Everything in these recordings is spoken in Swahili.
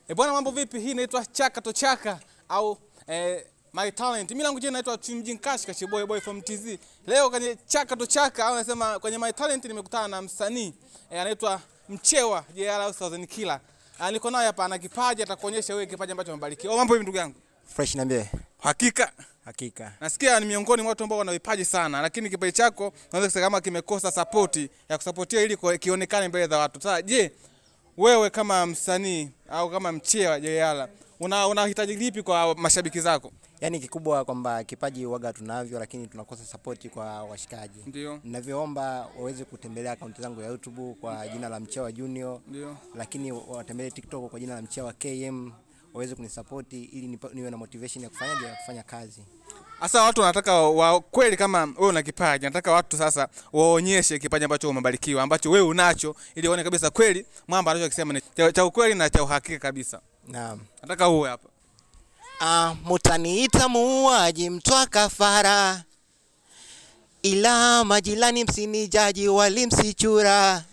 E bwana, mambo vipi? Hii inaitwa Chaka to Chaka au My Talent. Mimi langu jina naitwa Chimjin Kash Kash Boy Boy from TZ. Leo kwenye Chaka to Chaka au nasema kwenye My Talent nimekutana na msanii anaitwa Mchewa JR Thousand Killer. Niko naye hapa, ana kipaji, atakuonyesha wewe kipaji ambacho amebarikiwa. Oh, mambo vipi ndugu yangu? Fresh, niambie. Hakika. Hakika. Nasikia ni miongoni mwa watu ambao wana vipaji sana, lakini kipaji chako unaweza kusema kama kimekosa support ya kusapotia ili kionekane mbele za watu. Sasa je, wewe kama msanii au kama Mchewa JR unahitaji lipi kwa mashabiki zako? Yaani kikubwa kwamba kipaji waga tunavyo, lakini tunakosa support kwa washikaji. Ndio. Ninavyoomba waweze kutembelea akaunti zangu ya YouTube kwa jina la Mchewa Junior. Ndio. Lakini watembelee TikTok kwa jina la Mchewa KM, waweze kunisupport ili niwe na motivation ya kufanyaje, ya kufanya kazi. Sasa watu wanataka wa kweli kama wewe una kipaji, nataka watu sasa waonyeshe kipaji ambacho umebarikiwa, ambacho wewe unacho, ili waone kabisa kweli mwamba anachokisema ni cha ukweli na cha uhakika kabisa. Naam. Nataka uwe hapa. Mutaniita muuaji mtwa kafara, ila majirani msinijaji walimsichura,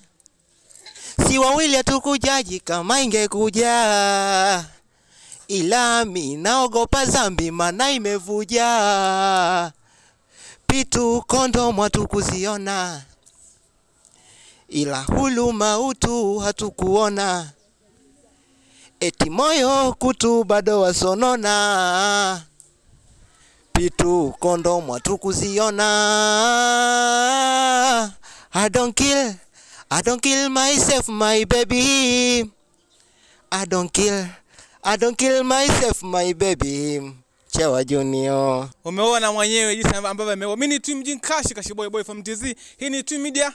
si wawili hatukujaji kama ingekuja, ila mi naogopa zambi maana imevuja, pitu kondomu hatukuziona, ila huluma utu hatukuona, eti moyo kutu bado wasonona, pitu kondomu hatukuziona. I don't kill myself my baby, I don't kill myself my baby. Mchewa Junior. Umeona mwenyewe jinsi ambavyo ameoa. Mimi ni Twin Mjin Kash Kash Boy Boy from TZ. Hii ni Twin Media.